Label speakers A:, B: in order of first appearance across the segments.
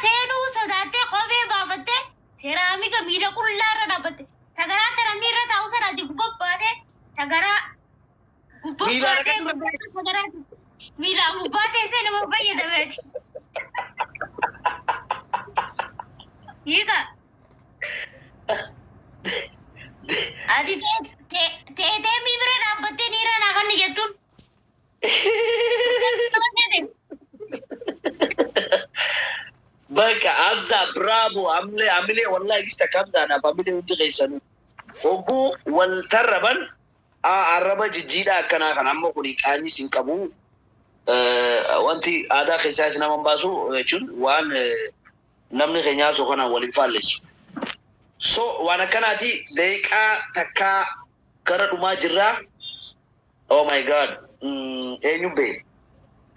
A: Seenuu sodaattee kophee baafattee seeraamika miila qullaa irra dhaabbatte. Sagaraa namni irra taa'u sana ati gubbaa baatee sagaraa gubbaa
B: Miilaan
A: baatee
B: akka dura
A: sagaraa miilaan gubbaa teessee nama fayyadameeti. Hiika. Ati teetee mii bira dhaabbattee niira naa kanni jettuun.
B: Bakka Hamza, bravo, amlee amilee, wallahi gista Hamzaadhaaf amilee hundi keessanuu. Hogguu wal tarraban arraba jijjiidhaa akkanaa kan amma kuni qaanyis hin qabu. Wanti aadaa keessaa isin nama hin baasu jechuun waan namni keenya haasoo kanaan waliin faalleessu. So waan akkanaati, daqiiqaa takkaa gara dhumaa jirraa. Oh my God. Eenyu bee?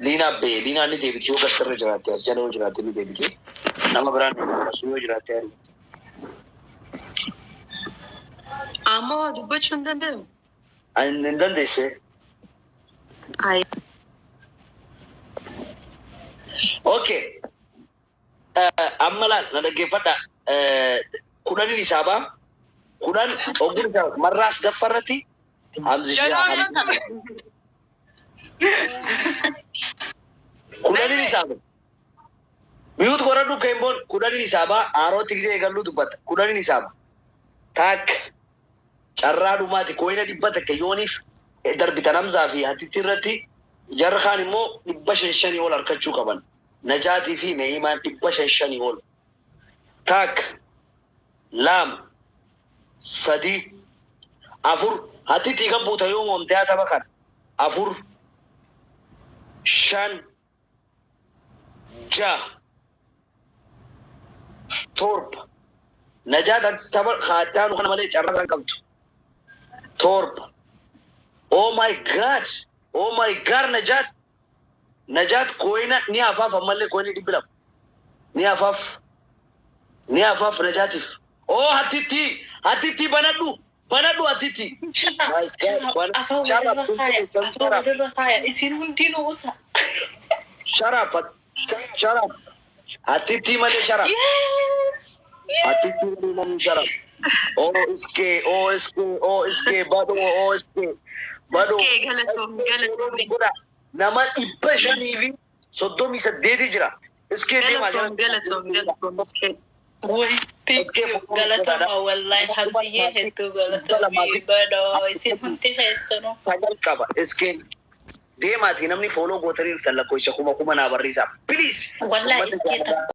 B: Liinaa bee. Liinaan ni deebiti yoo gastarra jiraatte, as jala yoo jiraatte ni deebiti. Nama biraan ni deebisu yoo jiraatte argatti.
C: Amma waa dubbachuu hin danda'u.
B: Hin dandeesse.
C: Ay.
B: Okay. Amma laal, na dhaggeeffadha. 10n hisaabaa. 10 ogguun isaa marraas gaffarratti Hamzi. 10n hisaaba. Mute godhadhu keemboon. 10n hisaabaa, haarootti gisee eegalluu dubbatta. 10n hisaaba. Takka, carraa dhumaati, coina 100 yooniif darbitan Hamzaa fi Hatitti irratti, jarri kaan immoo dhibba shan shanii ol harkachuu qaban. Najaatii fi Na'imaan dhibba shan shanii ol. Takka, lama, sadi, afur. Hatitti kan buuta yoo moomte haa tapha kana. Afur, shan, jaha, torba. Najaat tapha kaattaanu kana malee carraa kan qabdu. Torba. Oh my God. Oh my God, Najaat. Najaat, coina ni hafaaf, ammallee coinii 200. Ni hafaaf. Ni hafaaf Najaatiif. Oh, Hatitti. Hatitti, banadhu. Banadhu, Hatitti. My God.
D: Afaan
B: Shut up.
D: walirra kaaya. Afaan walirra kaaya. Isin hundinuu usa.
B: Shut up. Shut up. Hatitti malee, shut up.
D: Yes.
B: Hatitti malee namni, shut up. Oh, iske, oh, iske, oh, iske, bado, oh, iske. Bado.
C: Iskee, galatoomi, galatoomi.
B: Nama 538 jira. Iskee, deemaa.
C: Galatoomi, galatoomi, galatoomi iskee.
D: Way, thank you. Galatoma wallahi, Hamziyyee, hedduu galatoomi. Badoo isin hundi keessanuu.
B: Sagal qaba iskeen. Deemaati, namni follow gootanii dhuftan lakkoofsa kuma kuma naa barreessaa. Please.
D: Wallahi iskee takka.